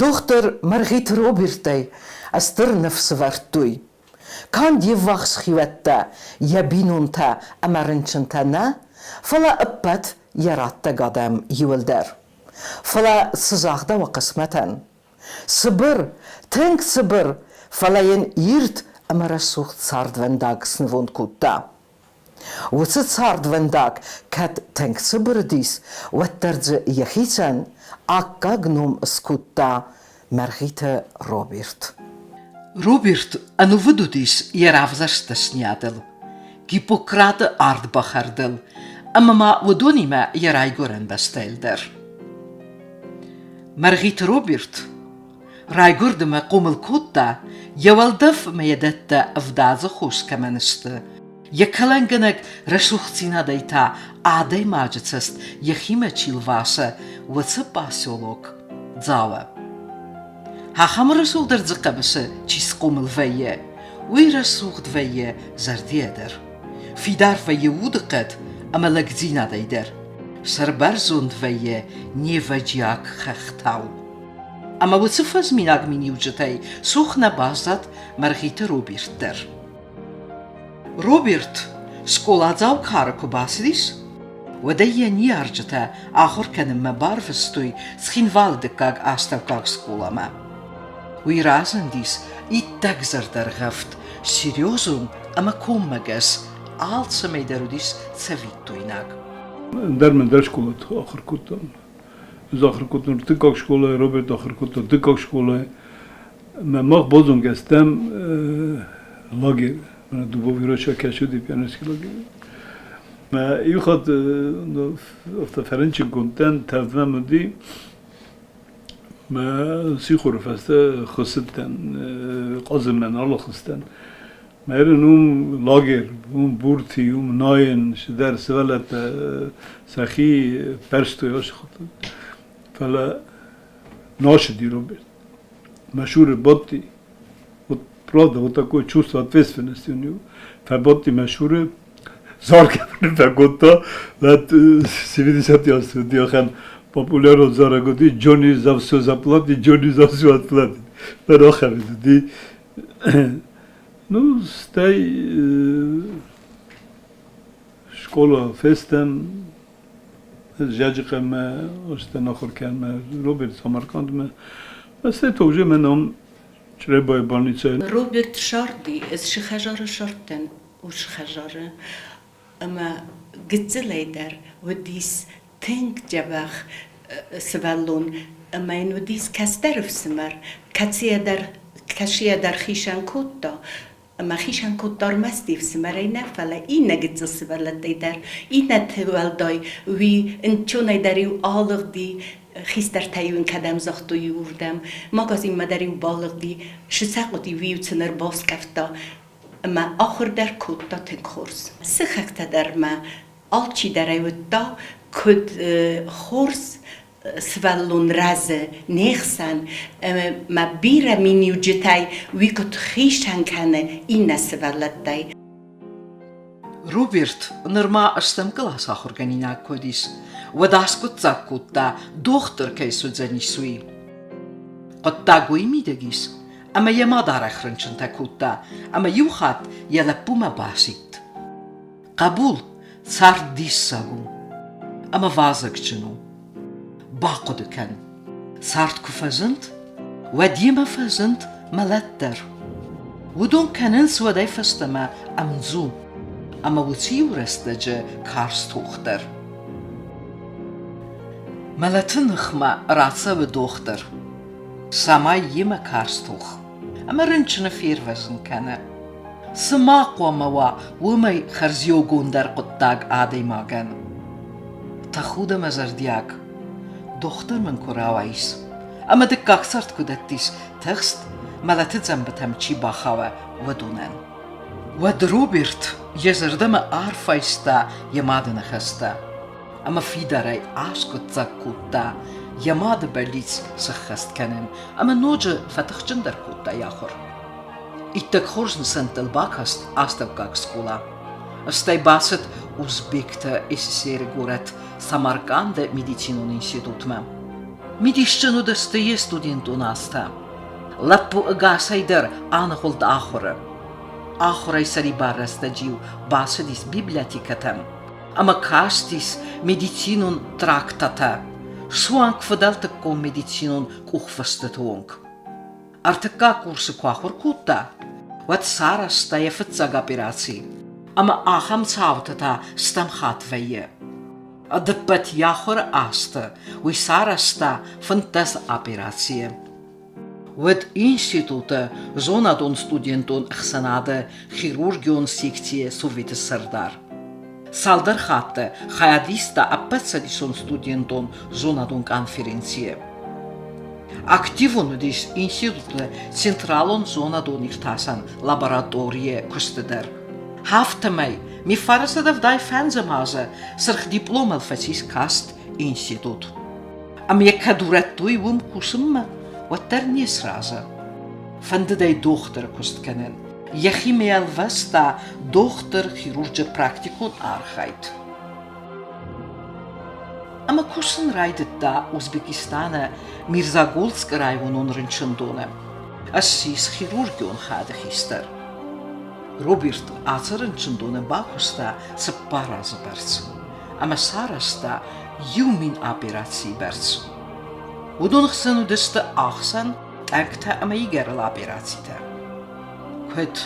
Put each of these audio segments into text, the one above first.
Дохтыр Мӕргъиты Робертӕй стыр ныфс ӕвӕрдтой. Канд йе ввахс хиуӕттӕ, йӕ бинонтӕ ӕмӕ рынчынтӕ нӕ, фӕлӕ ӕппӕт йӕ раттӕг адӕм иуылдӕр. Фӕлӕ цы загъдӕуа хъысмӕтӕн? Цыбыр, тынг цыбыр, фӕлӕ йын ирд ӕмӕ рӕсугъд цардвӕндаг снывонд кодта. Уыцы цардвӕндаг кӕд тынг цыбыр уыдис, уӕддӕр дзы йӕхицӕн аккаг ном скодта Мӕргъиты Роберт. Роберт ӕнувыд уыдис йӕ равзӕрст дӕсныйадыл, Гиппократы ардбахӕрдыл ӕмӕ ма уыдонимӕ йӕ райгуырӕн бӕстӕйыл дӕр. Мӕргъиты Роберт райгуырд ӕмӕ хъомыл кодта, йӕ уӕлдӕф ӕмӕ йӕ дӕттӕ ӕвдадзы хос кӕмӕн сты, йӕ кӕлӕнгӕнӕг рӕсугъддзинадӕй та адӕймаджы цӕст йӕхимӕ чи лвасы, уыцы поселок Дзауы. Ахӕм рӕсугъд ӕрдзы хъӕбысы чи схъомыл вӕййы, уый рӕсугъд вӕййы зӕрдийӕ дӕр. Фидар вӕййы удыхъӕд ӕмӕ лӕгдзинадӕй дӕр. Сӕрбӕрзонд вӕййы не вӕджиаг хӕхтау. Ӕмӕ уыцы фӕзминаг миниуджытӕй цух нӕ баззад Мӕргъиты Роберт дӕр. Роберт скъоладзау кары куы бацыдис, уӕд ӕй йӕ ныййарджытӕ ахуыр кӕнынмӕ барвыстой Цхинвалы дыккаг астӕуккаг скъоламӕ. Уый разындис иттӕг зӕрдӕргъӕвд, серьезон ӕмӕ коммӕгӕс, алцӕмӕй дӕр уыдис цӕвиттойнаг. Ӕндӕр мын дӕр скъолаты ахуыр кодтам. Ӕз ахуыр кодтон ӕртыккаг скъолайы, Роберт ахуыр кодта дыккаг скъолайы. Мӕ мах базонгӕ стӕм лагерь, Дубовый роща кӕсуди пионерский лагерь. Мӕ иу хатт афтӕ фӕрынчынгонд дӕн, тӕвд мӕм уыди. Мӕ сихоры фӕстӕ хуыссыдтӕн, къӕдзынмӕ нал хызтӕн. Мӕрын уым лагерь, уым бурти, уым найын, цыдӕр сывӕллӕттӕ сӕхи пӕрстой асыхуыдтой. Фӕлӕ нашыди Роберт. Мӕ бадти. Вот правда, вот такое чувство ответственности у него. Фӕбадти мӕ шуры, заргӕ фӕкодта, 70-ти азты уыди ахӕм популярон зарӕг уыди «Джонни за все заплатит, Джонни за все отплатит». Мӕн ахӕм уыди. Ну, стӕй скъола фестӕм, Зӕджыхъӕмӕ, остӕн ахуыр кӕнмӕ, Роберт Самаркандмӕ. Стӕй та уже мӕ ном Чъребайы больницӕйы. Роберт Шарди, ӕз сыхӕзары сардтӕн урс хӕдзары ӕмӕ гыццылӕй дӕр уыдис тынг дзӕбӕх сывӕллон ӕмӕ йын уыдис кӕстӕр ӕфсымӕр, кӕцыйӕ дӕр кӕцыйӕ дӕр хицӕн кодта. Ӕмӕ хицӕн кодта ӕрмӕст йе фсымӕрӕй нӕ, фӕлӕ иннӕ гыццыл сывӕллӕттӕй дӕр. Иннӕты уӕлдай уый ӕнцонӕй дӕр-иу алыгъди, хистӕртӕ-иу ын кӕдӕм загътой, уырдӕм. Магазинмӕ дӕр-иу балыгъди, цы сӕ хъуыди, уый-иу сын ӕрбаскъӕфта. Ӕмӕ ахуыр дӕр кодта тынг хорз. Сыхӕгтӕ дӕр ма алчидӕр ӕй уыдта, куыд хорз сывӕллон рӕзы не хсӕн ӕмӕ ма бирӕ миниуджытӕй уый куыд хицӕн кӕны иннӕ сывӕллӕттӕй. Роберт нырма ӕстӕм къласы ахуыргӕнинаг куы уыдис, уӕд аскъуыддзаг кодта, дохтыр кӕй суыдзӕнис, уый. Хъуыддаг уый мидӕг ис, ӕмӕ йӕ мад арӕх рынчынтӕ кодта ӕмӕ иу хатт йӕ лӕппумӕ басидт. Хъӕбул, цард диссаг у ӕмӕ вазыгджын у. Бахъуыды кӕн, цард куы фӕзынд, уӕд йемӕ фӕзынд мӕлӕт дӕр. Уыдон кӕнынц уӕдӕй фӕстӕмӕ ӕмдзу ӕмӕ уыцы иу рӕстӕджы карз тох дӕр. Мӕлӕты ныхмӕ рацӕуы дохтыр, цӕмӕй йемӕ карз тох ӕмӕ рынчыны фервӕзын кӕны. Цы ма хъуамӕ уа уымӕй хӕрзиугондӕр хъуыддаг адӕймагӕн? Тӕхуды мӕ зӕрдиаг, дохтыр мын куы рауаис ӕмӕ дыккаг цард куы дӕттис тыхст, мӕлӕты дзӕмбытӕм чи бахауа, уыдонӕн. Уӕд Роберт йӕ зӕрдӕмӕ арф айста йӕ мады ныхӕстӕ ӕмӕ фидарӕй аскъуыддзаг кодта йӕ мады бӕллиц сӕххӕст кӕнын ӕмӕ ноджы фӕтыхджындӕр кодта йӕ ахуыр. Иттӕг хорз нысӕнттыл бакаст астӕуккаг скъола. Стӕй бацыд Узбекты СССР-ы горӕт Самарканды медицинон институтмӕ. Мидисджын уыдысты йе студентон азтӕ. Лӕппу ӕгасӕй дӕр аныгъуылд ахуыры. Ахуырӕй сӕрибар рӕстӕджы-иу бацыдис библиотекӕтӕм ӕмӕ кастис медицинон трактатӕ, суанг фыдӕлтыккон медицинон къухфыстыты онг. Ӕртыккаг курсы куы ахуыр кодта, уӕд сарӕзта йӕ фыццаг операци, ӕмӕ ахӕм цаутӕ та стӕм хатт вӕййы. Ӕдӕппӕт йӕ ахуыры азты уый сарӕзта 15 операцийы. Уӕд институты зонадон-студентон ӕхсӕнады хирургион секцийы советы сӕрдар. Цалдӕр хатты хайад иста ӕппӕтцӕдисон студентон зонадон конференцийы. Активон уыдис институты централон зонадон-иртасӕн лабораторийы куысты дӕр. Афтӕмӕй Мифарасадов фӕндзӕм азы сырх дипломыл фӕцис каст институт. Ӕмӕ йӕ кӕд урӕдтой уым кусынмӕ, уӕддӕр не сразы. Фӕндыд ӕй дохтыры куыст кӕнын. Йӕхимӕ ӕлвӕста дохтыр-хирурджы практикон архайд. Ӕмӕ кусын райдыдта Узбекистаны Мирзаголскы районон рынчындоны. Ссис хирургион хады хистӕр. Роберт ацы рынчындоны бакуыста 4 азы бӕрц ӕмӕ сарӕзта 1000 операцийы бӕрц. Уыдон хсӕн уыдысты ахсӕн, тъӕнгтӕ ӕмӕ игӕрыл операцитӕ. Куыд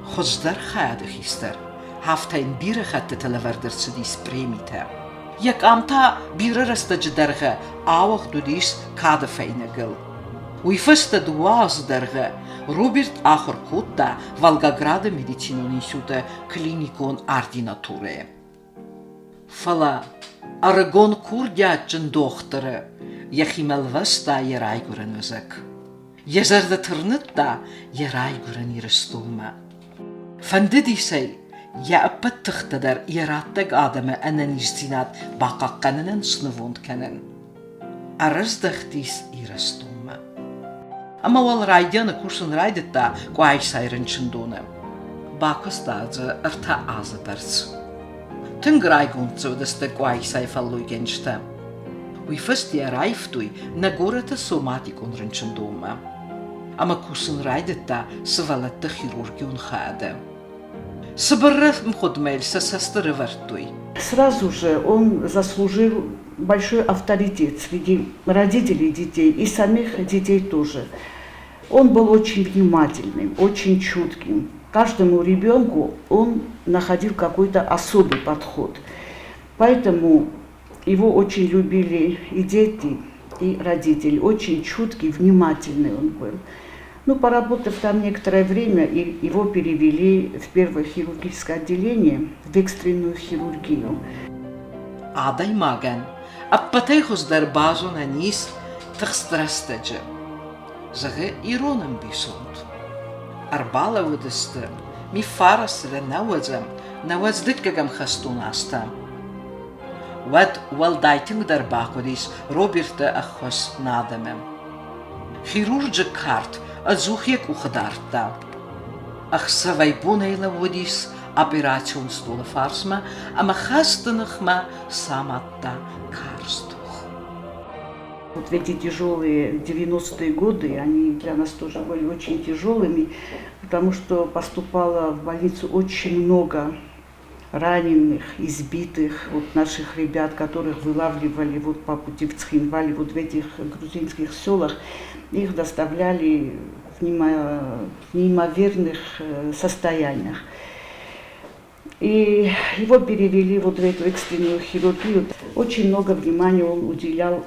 хуыздӕр хайады хистӕр, афтӕ йын бирӕ хӕттыты лӕвӕрд ӕрцыдис премитӕ. Йӕ къам та бирӕ рӕстӕджы дӕргъы ауыгъд уыдис кады фӕйнӕгыл. Уый фӕстӕ 2 азы дӕргъы Роберт ахуыр кодта Волгограды медицинон институты клиникон ординатурӕйы. Фӕлӕ ӕрыгон курдиатджын дохтыры йӕхимӕ лвӕста йӕ райгуырӕн ӕвзаг. Йӕ зӕрдӕ тырныдта йӕ райгуырӕн Ирыстонмӕ. Фӕндыдис ӕй йӕ ӕппӕт тыхтӕ дӕр йӕ раттӕг адӕмы ӕнӕниздзинад бахъахъхъӕнынӕн снывонд кӕнын. Ӕрӕздӕхтис Ирыстонмӕ. Ӕмӕ уал райдианы кусын райдыдта Къуайсайы рынчындоны. Бакуыста дзы 3 азы бӕрц. Тынг райгонд дзы уыдысты Къуайсайы фӕллойгӕнджытӕ. Уый фӕстӕ йӕ раивтой нӕ горӕты соматикон рынчындонмӕ. Ӕмӕ кусын райдыдта сывӕллӕтты хирургион хайады. Цыбыр рӕмхъуыдмӕ йыл сӕ цӕсты рывӕрдтой. Сразу же он заслужил большой авторитет среди родителей детей и самих детей тоже. Он был очень внимательным, очень чутким. Каждому ребенку он находил какой-то особый подход. Поэтому его очень любили и дети, и родители. Очень чуткий, внимательный он был. Ну, поработав там некоторое время, его перевели в первое хирургическое отделение, в экстренную хирургию. Адӕймагӕн ӕппӕтӕй хуыздӕр базонӕн ис тыхст рӕстӕджы, зӕгъы ирон ӕмбисонд. Ӕрбалӕууыдысты Мифарасы нӕуӕдзӕм, нӕуӕдз дыккӕгӕм хӕстон азтӕ. Уӕд уӕлдай тынгдӕр бахъуыдис Роберты ӕххуыс нӕ адӕмӕн. Хирурджы карт ӕдзух йӕ къухы дардта. Ӕхсӕвӕй-бонӕй лӕууыдис операцион столы фарсмӕ ӕмӕ хӕсты ныхмӕ самадта карз тох. Вот в эти тяжелые 90-е годы, они для нас тоже были очень тяжелыми, потому что поступало в больницу очень много раненых, избитых, вот наших ребят, которых вылавливали вот по пути в Цхинвале, вот в этих грузинских селах, их доставляли в неимоверных состояниях. И его перевели вот в эту экстренную хирургию. Очень много внимания он уделял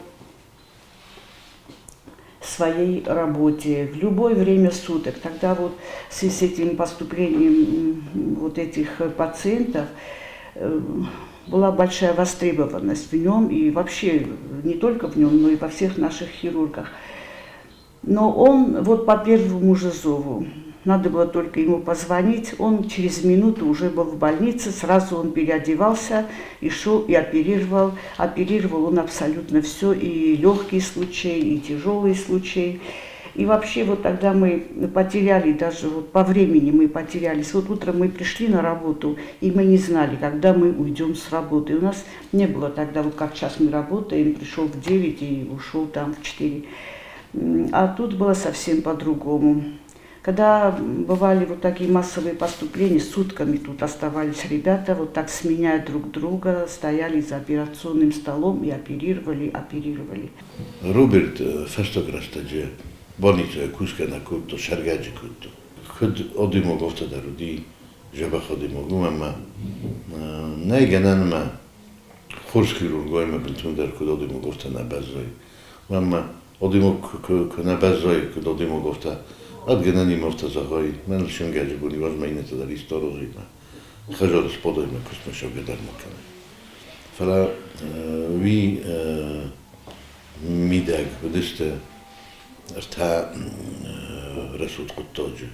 своей работе в любое время суток. Тогда вот в связи с этим поступлением вот этих пациентов была большая востребованность в нем и вообще не только в нем, но и во всех наших хирургах. Но он вот по первому же зову, надо было только ему позвонить, он через минуту уже был в больнице, сразу он переодевался и шел и оперировал. Оперировал он абсолютно все, и легкие случаи, и тяжелые случаи. И вообще вот тогда мы потеряли, даже вот по времени мы потерялись. Вот утром мы пришли на работу, и мы не знали, когда мы уйдем с работы. У нас не было тогда, вот как сейчас мы работаем, пришел в 9 и ушел там в 4. А тут было совсем по-другому. Когда бывали вот такие массовые поступления, сутками тут оставались ребята, вот так сменяя друг друга, стояли за операционным столом и оперировали, оперировали. Роберт фӕстаг рӕстӕджы больницӕйы кусгӕ нӕ кодта, сӕргӕджы кодта. Куыд адӕймаг, афтӕ дӕр уыди дзӕбӕх адӕймаг, уымӕн ӕмӕ нӕй гӕнӕн ӕмӕ хорз хирург уай ӕмӕ бынтондӕр куыд адӕймаг, афтӕ нӕ баззайы. Уымӕн ӕмӕ адӕймаг куы нӕ баззайы, куыд адӕймаг, афтӕ ӕдгӕнӕнимӕ афтӕ зӕгъай, мӕныл сӕнгӕджы бон ивазмӕ иннӕтӕ дӕр исты аразой мӕ хӕдзары сбадай мӕ куыстмӕ цӕугӕ дӕр ма кӕнай. Фӕлӕ уый мидӕг уыдысты ӕртӕ рӕсугъд хъуыддаджы.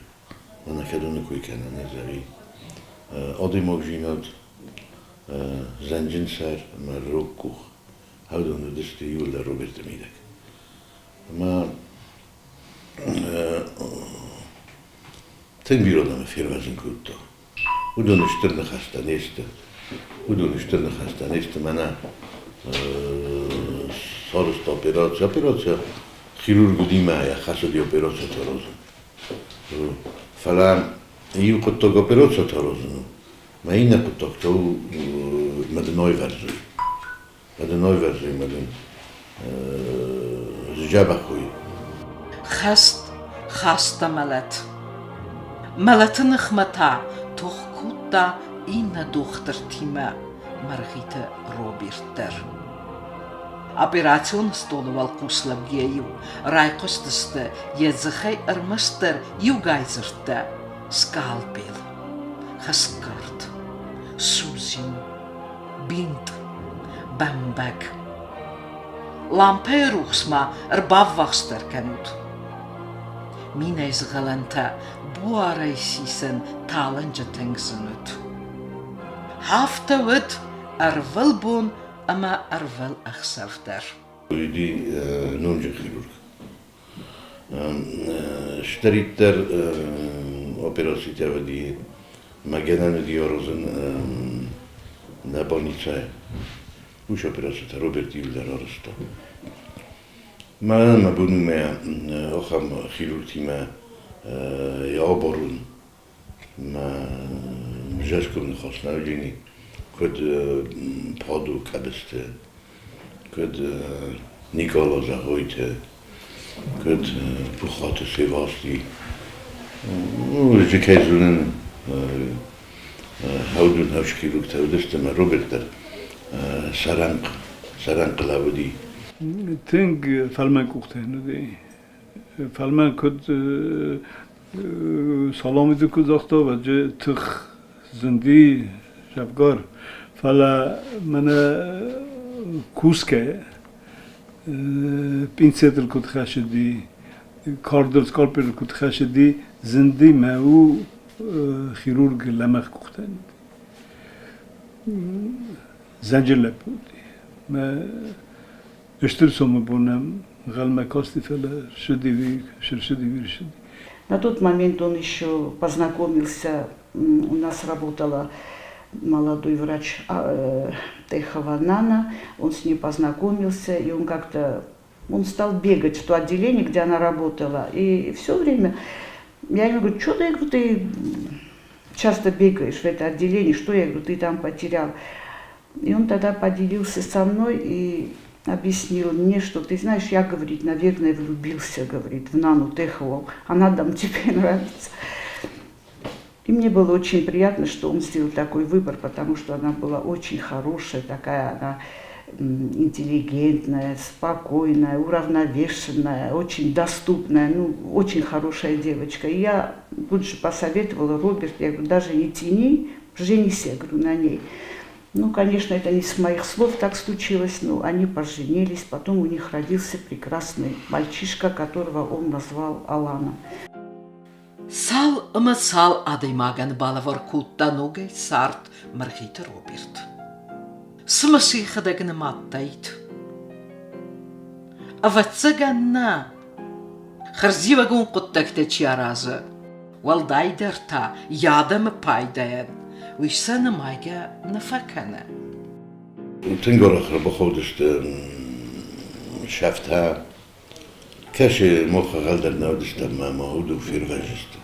Мӕнӕ кӕд уыны кой кӕнӕ нӕ зӕгъи. Адӕймагдзинад, зӕнджын сӕр ӕмӕ рог къух. Уыдон уыдысты иууылдӕр Роберты мидӕг. Ӕмӕ тынг бирӕ адӕмы фервӕзын кодта. Уыдон стыр ныхӕстӕ не сты. Уыдон стыр ныхӕстӕ не сты. Мӕнӕ сарӕзта операци. Операци хирург уыди мӕ йӕ хӕцыди операцитӕ аразын. Фӕлӕ иу хъуыддаг операцитӕ аразын у, мӕ иннӕ хъуыддаг та у мӕдыной вӕрзой. Мӕдыной вӕрзой мӕдын сдзӕбӕх уй. Хӕст хаста мӕлӕт. Мӕлӕты ныхмӕ та тох кодта иннӕ дохтыртимӕ Мӕргъиты Роберт дӕр. Операцион столы уӕлхъус лӕугӕйӕ-иу райхъуыстысты йӕ дзыхӕй ӕрмӕстдӕр иугай дзырдтӕ: скалпел, хӕсгард, судзин, бинт, бӕмбӕг. Лампӕйы рухс-ма ӕрбаввахсдӕр кӕнут. Минӕй згъӕлӕнтӕ буарӕй сисӕн талынджы тынг зын уыд. Афтӕ уыд ӕрвылбон ӕмӕ ӕрвылӕхсӕв дӕр. Уыди ноджы хирург. Стӕриддӕр операцитӕ уыди, мӕ гӕнӕн уыди аразын нӕ больницӕйы. Уыцы операцитӕ Роберт иуылдӕр арӕзта. Мӕнӕн мӕ бон у мӕ ахӕм хирургтимӕ йӕ абарун. Мӕ зӕсгом ныхас нӕ уыди, куыд Падо Къӕбысты, куыд Никъала Зӕгъойты, куыд Пухаты Севасти. Ноджы кӕй зонын, Хӕудун хӕвскъилугтӕ уыдысты ӕмӕ Роберт дӕр сӕрӕнхъ, сӕрӕнхъ лӕууыди. Тынг фӕлмӕн къухтӕ йын уыди. Фӕлмӕн куыд Саламиды куыд загъта, уӕд тых зынди дзӕвгар. Фӕлӕ мӕнӕ кусгӕ пинцетыл куыд хӕцыди, кардыл, скальпелыл куыд хӕцыди, зынди мӕ у хирург лӕмӕгъ къухтӕн. Зӕнджы лӕппу уыди. Мӕ Стыр сомы нӕм ӕнхъӕлмӕ касти, фӕлӕ ссыди, ссыди, ссыди. На тот момент он еще познакомился, у нас работала молодой врач Техова Нана, он с ней познакомился, и он как-то он стал бегать в то отделение, где она работала. И все время я ему говорю, что ты, я говорю, ты часто бегаешь в это отделение, что я говорю, ты там потерял. И он тогда поделился со мной и объяснил мне, что ты знаешь, я, говорит, наверное, влюбился, говорит, в Нану Техову, она там тебе нравится. И мне было очень приятно, что он сделал такой выбор, потому что она была очень хорошая, такая она интеллигентная, спокойная, уравновешенная, очень доступная, ну, очень хорошая девочка. И я тут же посоветовала Роберт, я говорю, даже не тяни, женись, я говорю, на ней. Ну, конечно, это не с моих слов так случилось, но они поженились, потом у них родился прекрасный мальчишка, которого он назвал Аланом. Цал ӕмӕ цал адӕймагӕн балӕвар кодта ногӕй цард Мӕргъиты Роберт. Цымӕ сӕхӕдӕг нымадтаид? Ӕвӕццӕгӕн, нӕ. Хӕрзиуӕгон хъуыддӕгтӕ чи аразы, уӕлдайдӕр та йӕ адӕмы пайдайӕн, уый сӕ нымайгӕ нӕ фӕкӕны. Тынг арӕх ӕрбахаудысты сӕфтӕ. Кӕсы, мах ӕгъӕлдӕр нӕ уыдыстӕм ӕмӕ ма уыдон фервӕзтысты.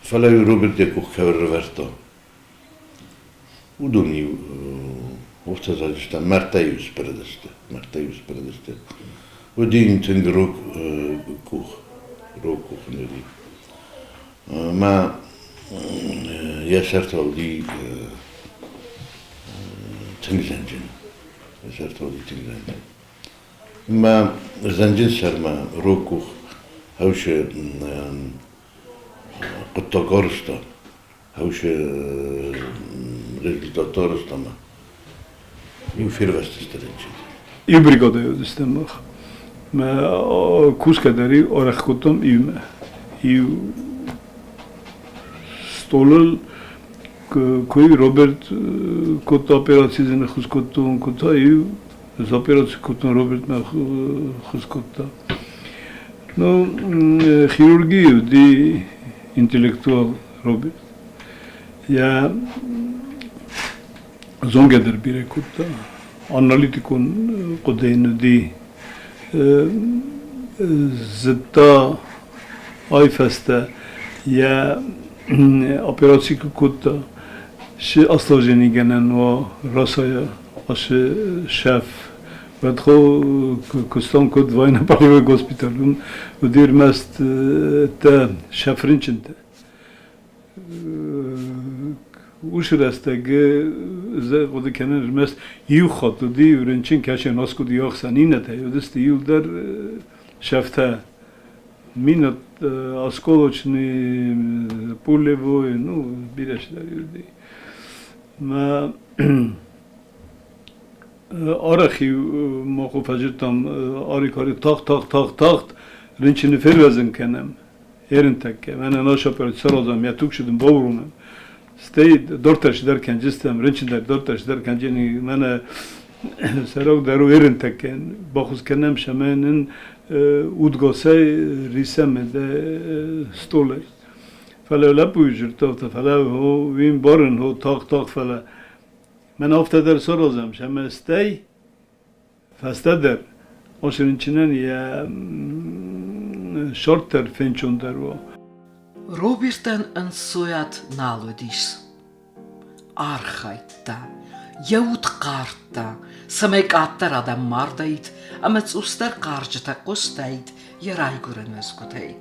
Фӕлӕ-иу Роберт йӕ къух кӕй ӕрӕвӕрдта, уыдон-иу афтӕ зӕгъдзыстӕм, мӕрдтӕ-иу сбырыдысты, мӕрдтӕ-иу сбырыдысты. Уыди йын тынг рог къух, рог къух ын уыди. Ӕмӕ йӕ сӕр та уыди тынг зӕнджын, йӕ сӕр та уыди тынг зӕнджын. Мӕ зӕнджын сӕрмӕ рог къух хӕусы хъуыддаг арӕзта, хӕусы результат арӕзта ӕмӕ иу фервӕзтысты рынчынтӕ. Иу бригадӕйы уыдыстӕм мах. Мӕ кусгӕ дӕр арӕх кодтам иумӕ. Иу столыл куы Роберт кодта операци ныххуыс кодтон, куы та иу Ӕз операци кодтон, Роберт мӕ хуыз кодта. Ну, хирургийы уыди интеллектуал Роберт. Йӕ зонгӕ дӕр бирӕ кодта. Аналитикон хъуыды йын уыди. Зыдта ай фӕстӕ йӕ операци куы кодта, цы осложненигӕнӕн уа расайа Ашы шеф Уӕдхо куыстон куыд военно-полевой госпиталь, уыди ӕрмӕст тӕ шеф рынчынтӕ. Уыцы рӕстӕг хъуыды кӕнын ӕрмӕст иу хатт уыди рынчын кӕсы нас куыд ӕхсӕн иннӕтӕ уыдысты иуылдӕр шефтӕ. Минут осколочный, пулевой, ну, бирӕ цыдӕр уыди. Мӕ арӕх-иу ма куы фӕзыдтам арикари тагъд-тагъд-тагъд-тагъд рынчыны фервӕзын кӕнӕм ерынтӕккӕ. Мӕнӕ наш операци саразӕм, йӕ туг дын бауромӕм. Стӕй дарддӕр цыдӕр кӕнджыстӕм, рынчын дӕр дарддӕр цыдӕр кӕнджын. Мӕнӕ сӕрак дӕр у ерынтӕккӕ. Баххуыс кӕнӕм сӕмӕ нын удгасӕй рисӕм столӕй. Фӕлӕ лӕппуйы дзырдта, фӕлӕ уый ӕмбарын, хо тагъд-тагъд, фӕлӕ мӕн афтӕ дӕр саразӕм, ӕмӕ стӕй фӕстӕдӕр ацы рынчынӕн йӕ сӕрд дӕр фенцондӕр уа. Робертӕн ӕнцойад нал уыдис. Архайдта, йӕ уд хъардта, цӕмӕй къаддӕр адӕм мардаид ӕмӕ цъусдӕр хъарджытӕ хъуыстаид йӕ райгуырӕн мӕсгуытӕй.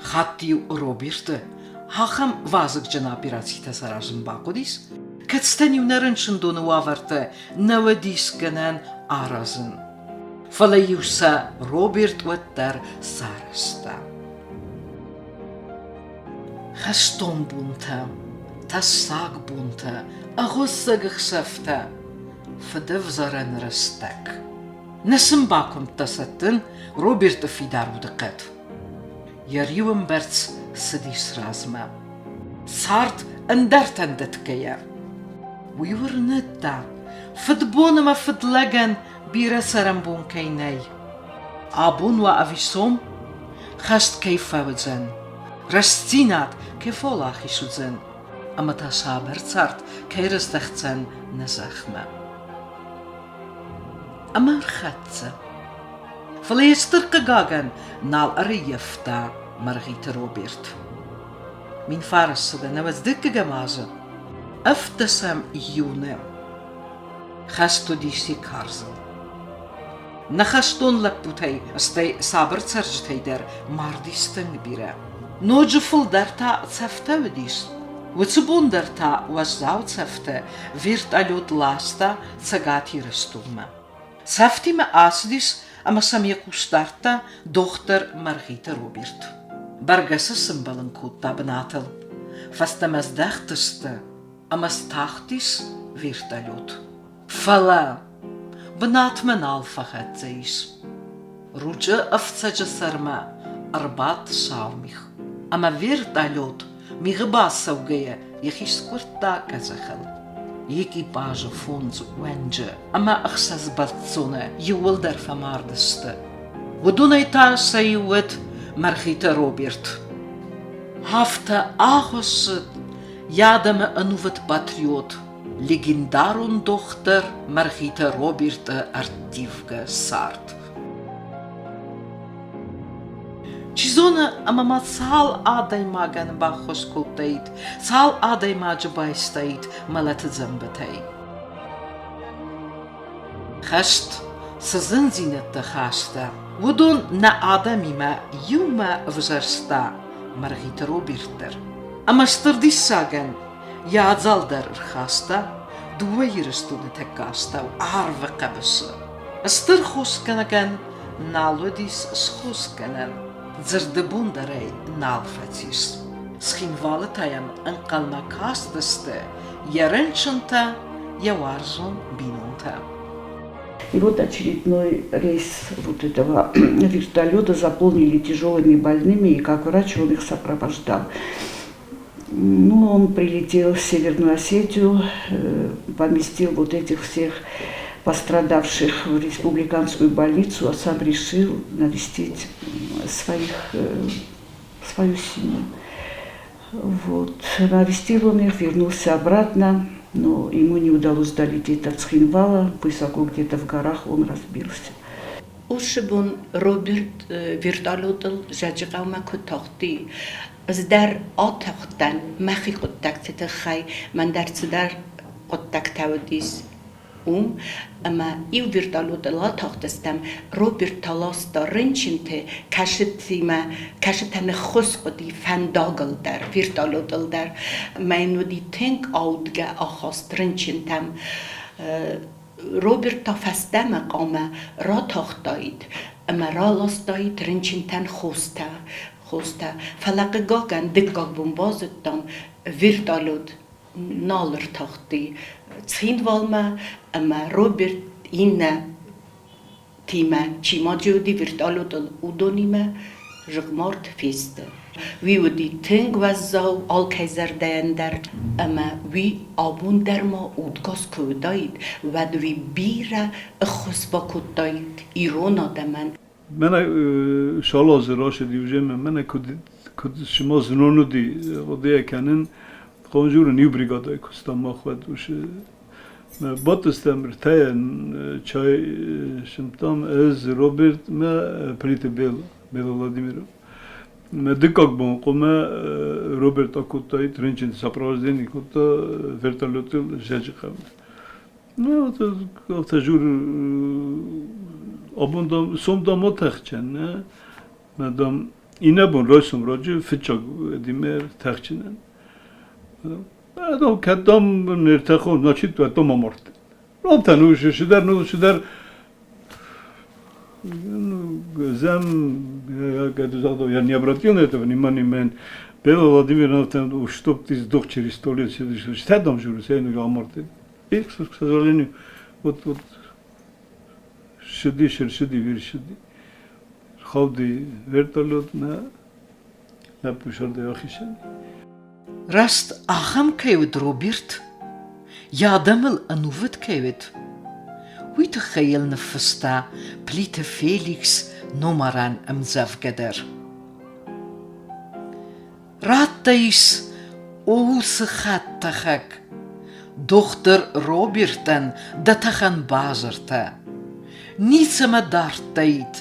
Хатт-иу Роберты ахӕм вазыгджын операцитӕ саразын бахъуыдис, кӕцытӕн-иу нӕ рынчындоны уавӕртӕ нӕ уыдис гӕнӕн аразын. Фӕлӕ-иу сӕ Роберт уӕддӕр сарӕзта. Хӕстон бонтӕ, тӕссаг бонтӕ, ӕгъуыссӕг ӕхсӕвтӕ, фыдӕвзарӕн рӕстӕг. Нӕ сын бакуымдта сӕттын Роберты фидар удыхъӕд. Йӕ риуӕмбӕрц цыдис размӕ. Цард ӕндӕртӕн дӕтгӕйӕ. Уый уырныдта, фыдбон ӕмӕ фыдлӕгӕн бирӕ цӕрӕнбон кӕй нӕй. Абон уа ӕви сом, хӕст кӕй фӕуыдзӕн, рӕстдзинад кӕй фӕуӕлахиз уыдзӕн ӕмӕ та сабыр цард кӕй рыздӕхдзӕн нӕ зӕхмӕ. Ӕмӕ ӕрхӕццӕ. Фӕлӕ йе стыр хъыгагӕн, нал ӕрӕййӕфта Мӕргъиты Роберт. Минфарссыдӕн ӕвӕдздыккӕгӕм азы ӕвддӕсӕм июны хӕст уыдис карзыл. Нӕ хӕстон лӕппутӕй, стӕй сабыр цӕрджытӕй дӕр мардис тынг бирӕ. Ноджы фылдӕр та цӕфтӕ уыдис. Уыцы бон дӕр та уӕззау цӕфтӕ вертолет ласта Цӕгат Ирыстонмӕ. Цӕфтимӕ ацыдис ӕмӕ сӕм йӕ хъус дардта дохтыр Мӕргъиты Роберт. Бӕргӕ сӕ сымбӕлын кодта бынатыл. Фӕстӕмӕ здӕхтысты ӕмӕ стахтис вертолет. Фӕлӕ бынатмӕ нал фӕхӕццӕ ис. Ручъы ӕфцӕджы сӕрмӕ ӕрбадт сау мигъ, ӕмӕ вертолет мигъы бацӕугӕйӕ йӕхи скъуырдта къӕдзӕхыл. Экипажы фондз уӕнджы ӕмӕ ӕхсӕз бӕлццоны иууылдӕр фӕмард сты. Уыдонӕй та сӕ иу уыд Мӕргъиты Роберт. Афтӕ ахуыссыд йӕ адӕмы ӕнувыд патриот, легендарон дохтыр Мӕргъиты Роберты ӕрттивгӕ цард. Чи зоны, ӕмӕ ма цал адӕймагӕн баххуыс кодтаид, цал адӕймаджы байстаид мӕлӕты дзӕмбытӕй. Хӕст цы зындзинӕдтӕ хаста, уыдон нӕ адӕмимӕ иумӕ ӕвзӕрста Мӕргъиты Роберт дӕр. Ӕмӕ стыр диссагӕн йӕ адзал дӕр ӕрхаста дыууӕ Ирыстоны тӕккӕ астӕу арвы хъӕбысы. Стыр хосгӕнӕгӕн нал уыдис схосгӕнӕн, дзырды бон дӕр ӕй нал фӕцис. Цхинвалы та йӕм ӕнхъӕлмӕ кастысты йӕ рынчынтӕ, йӕ уарзон бинонтӕ. И вот очередной рейс вот этого вертолета заполнили тяжелыми больными, и как врач он их сопровождал. Ну, он прилетел в Северную Осетию, поместил вот этих всех пострадавших в республиканскую больницу, а сам решил навестить своих, свою семью. Вот. Навестил он их, вернулся обратно, но ему не удалось долететь до Цхинвала, высоко где-то в горах он разбился. Уыцы бон Роберт вертолетыл Зӕджыхъӕумӕ куы тахти, ӕз дӕр атахтӕн мӕхи хъуыддӕгты тыххӕй, мӕн дӕр цыдӕр хъуыддӕгтӕ уыдис уым, ӕмӕ иу вертолетыл атахтыстӕм, Роберт та ласта рынчынты, кӕсытимӕ, кӕсытӕ ныххус хъуыди фӕндагыл дӕр, вертолетыл дӕр. Мӕ йын уыди тынг аудгӕ ахаст рынчынтӕм. Роберт та фӕстӕмӕ хъуамӕ ратахтаид ӕмӕ раластаид рынчынтӕн хостӕ, хостӕ. Фӕлӕ, хъыгагӕн, дыккаг бон базыдтам, вертолет нал ӕртахти Цхинвалмӕ ӕмӕ Роберт иннӕ тимӕ, чи ма уыди вертолетыл, уыдонимӕ зыгъмард фесты. Уый уыди тынг уӕззау алкӕй зӕрдӕйӕн дӕр ӕмӕ уый абон дӕр ма удгас куы уыдаид, уӕд уый бирӕ ӕххуыс бакодтаид ирон адӕмӕн. Мӕнӕ Шалазы рацыди уже мӕнӕ куыд куыд цыма знон уыди хъуыдыйӕ кӕнын. Хъонжуры иу бригадӕй куыстам мах уӕд уыцы Бадтыстӕм ӕртӕйӕн чай сымдтам ӕз, Роберт мӕ Плиты Бела, Бела Владимиров. Мӕ дыккаг бон хъуамӕ Роберт акодтаид рынчынты сопровождение кодта вертолетыл Зӕджыхъӕумӕ. Ну, афтӕ жур абон дам, сом дам атӕхджӕн, нӕ? Мӕ дам, иннӕ бон райсом раджы фыццаг димӕ тӕхджынӕн. Кӕд дам не ртӕхон, значит, уӕд амардтӕн. Ромтӕ ну цыдӕр, ну цыдӕр зӕм, я не обратил на это внимания, мен Бела Владимировна там, чтоб ты сдох через сто лет, что там журу, я не амарты. И, к сожалению, вот, вот, сюди, сюди, сюди. Хауди вертолет на лӕппу сӕрдӕй ахицӕн. Раст ахӕм кӕй уыд Роберт, йӕ адӕмыл ӕнувыд кӕй уыд, уый тыххӕй йыл ныффыста Плиты Феликс номарӕн ӕмдзӕвгӕ дӕр. Радта ис уыцы хӕдтӕхӕг дохтыр Робертӕн дӕ тӕхӕн базыртӕ. Ницӕмӕ дардтаид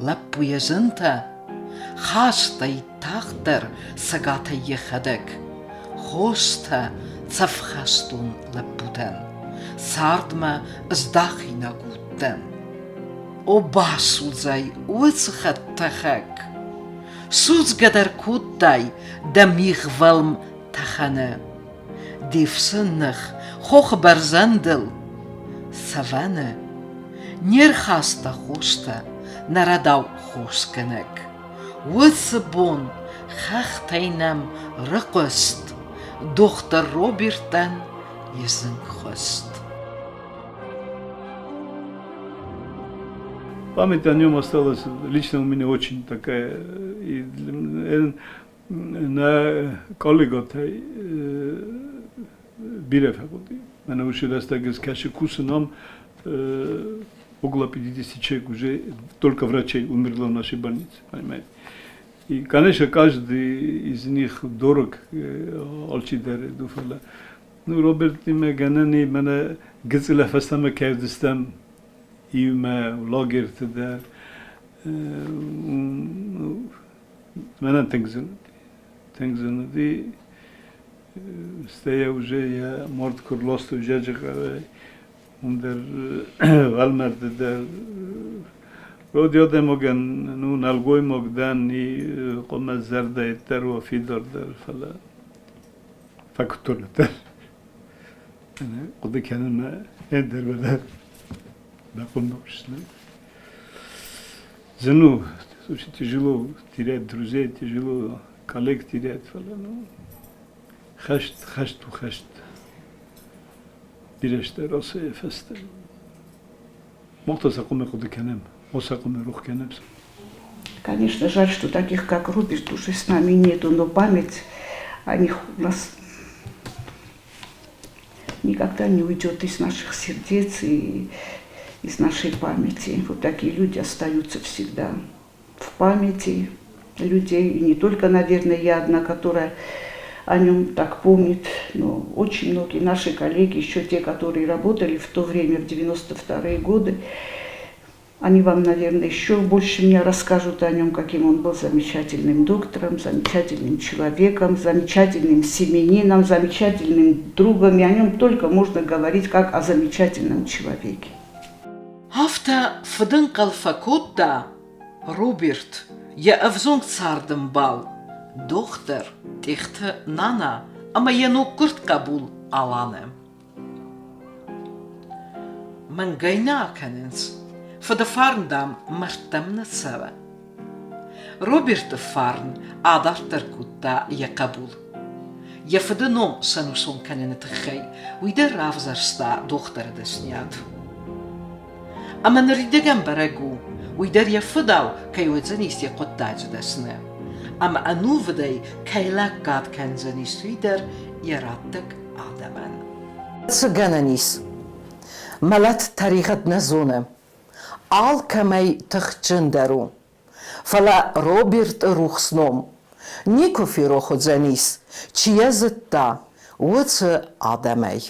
лӕппу йӕ зынтӕ хастӕй тагъддӕр цӕгатӕй йӕхӕдӕг, хостӕ цӕфхӕстон лӕппутӕн, цардмӕ ыздахинаг удтӕн. О басудзай уыцы хӕдтӕхӕг, судзгӕ дӕр кодтай дӕ мигъвӕлм тӕхӕны. Де фсӕн ных хохы бӕрзӕндыл цӕвӕны не рхаста хостӕ нӕ рӕдау хосгӕнӕг. Уыцы бон хӕхтӕй нӕм рыхъуыст дохтыр Робертӕн йӕ зынгхуыст. Память о нем осталась лично у меня очень такая. И нӕ коллегатӕй бирӕ фӕхъуыди. Мӕнӕ уыцы рӕстӕг ӕз кӕсы кусын ам, около 50 человек уже только врачей умерло в нашей больнице, понимаете. И, конечно, каждый из них дорог алчидӕр фӕлӕ ну, Робертимӕ гӕнӕн и мӕнӕ гыццылӕ фӕстӕмӕ кӕвдыстӕм иумӕ лагерты дӕр. Мӕнӕн тынг зын уыди. Тынг зын уыди. Стӕй уже йӕ мард куы рластой Зӕджыхъӕуӕй, уым дӕр уӕлмӕрды дӕр Вроде адӕймагӕн ну, нӕлгоймаг дӕн, и хъуамӕ зӕрдӕйы дӕр уа фидардӕр, фӕлӕ фӕкуыдтон дӕр. Хъуыды кӕнын мӕ ӕндӕр дӕр мӕ хъуыды Зын у, очень тяжело терять друзей, тяжело коллег терять, фӕлӕ ну, хӕст, хӕст у хӕст. Бирӕ сты Российы фӕстӕ. Мах та сӕ хъуамӕ хъуыды кӕнӕм, ма сӕ хъуамӕ рох кӕнӕм. Конечно, жаль, что таких, как Роберт, уже с нами нету, но память о них у нас никогда не уйдет из наших сердец и из нашей памяти. Вот такие люди остаются всегда в памяти людей. И не только, наверное, я одна, которая о нем так помнит, но очень многие наши коллеги, еще те, которые работали в то время, в 92-е годы, они вам, наверное, еще больше меня расскажут о нем, каким он был замечательным доктором, замечательным человеком, замечательным семьянином, замечательным другом. И о нем только можно говорить как о замечательном человеке. Афтӕ фыдӕнхъӕл фӕкодта Роберт йӕ ӕвзонг цардӕмбал, дохтыр Тъехты Нана ӕмӕ йӕ ноггуырд хъӕбул Аланы. Мӕнгӕй нӕ акӕнынц, фыды фарн, дам, мӕрдтӕм нӕ цӕуы. Роберты фарн адарддӕр кодта йӕ хъӕбул. Йӕ фыды ном сӕнусон кӕныны тыххӕй уый дӕр равзӕрста дохтыры дӕсниад. Ӕмӕ ныридӕгӕн бӕрӕг у, уый дӕр йӕ фыдау кӕй уыдзӕнис йӕ хъуыддаджы дӕсны, ӕмӕ ӕнувыдӕй кӕй лӕггад кӕндзӕнис уый дӕр йӕ раттӕг адӕмӕн. Цы гӕнӕн ис? Мӕлӕт тӕригъӕд нӕ зоны. Алкӕмӕй тыхджындӕр у. Фӕлӕ Роберты рухс ном никуы ферох уыдзӕнис, чи йӕ зыдта, уыцы адӕмӕй.